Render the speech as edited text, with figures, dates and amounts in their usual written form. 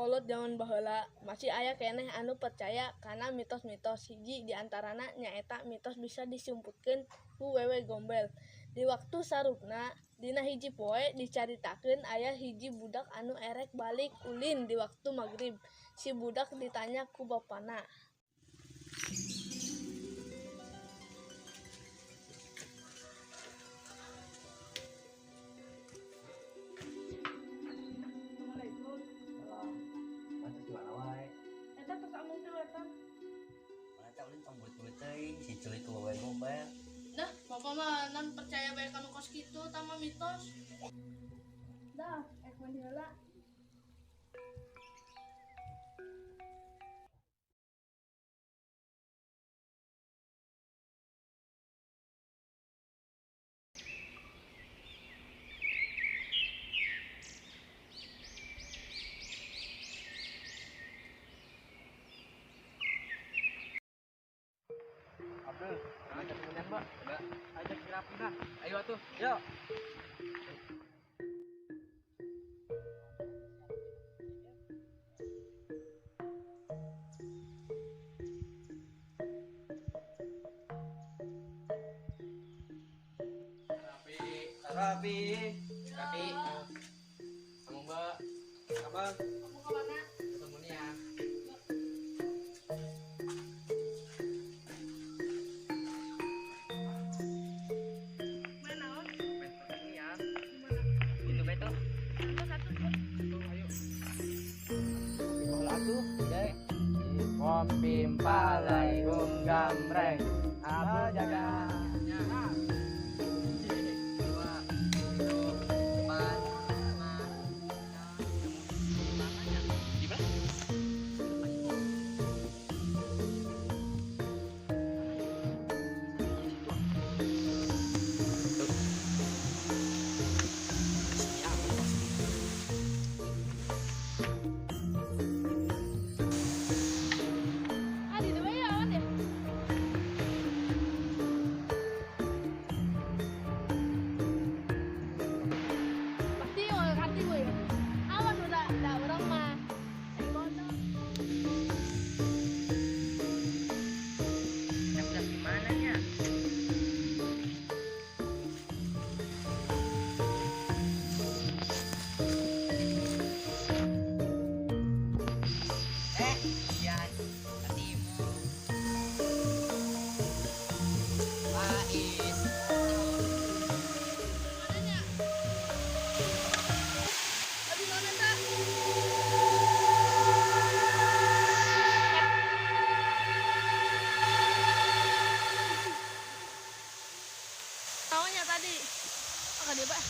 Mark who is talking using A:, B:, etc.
A: Kolot jaman baheula masih aya keneh anu percaya kana mitos-mitos. Hiji diantarana nyaeta mitos bisa disumputkeun ku wewe gombel. Di waktu saurna, dina hiji poe dicaritakeun aya hiji budak anu erek balik ulin di waktu magrib. Si budak ditanya ku bapana.
B: Assalamualaikum.
C: Salam. Pantes di mana wae?
B: Eta tos amung teh wetan.
C: Mana teh ulin tong burit-burit teuing, si ceulik ku wewe gombel.
A: Nah, bapak mah nan percaya bae kanu kos kitu tama mitos. Dah, ek mandi heula.
B: Abdul, ajak temenan, Mbak. Enggak. Ajak si Rapi dah. Ayo atuh. Yuk. Rapi, Rapi, Rapi. Kamu Mbak, Abang.
A: Kamu ke mana?
B: Ketemu nih ya.
A: Mana naon?
B: Main ini ya.
A: Di mana?
B: Itu betul.
A: Satu satu.
B: Tuh, ayo. Bola tuh, deh. Kopi palai gambreng. Abu jaga.
A: Ah, di depan ya awan ya. Pasti orang hati gue ya. Awan udah, dah orang mah. Eh, bodoh.
B: Gimana nya? Eh, Ian, ketimu. Faiz.
A: Mananya? Tadi mana tak? Taunya tadi. Ah, dia, Pak.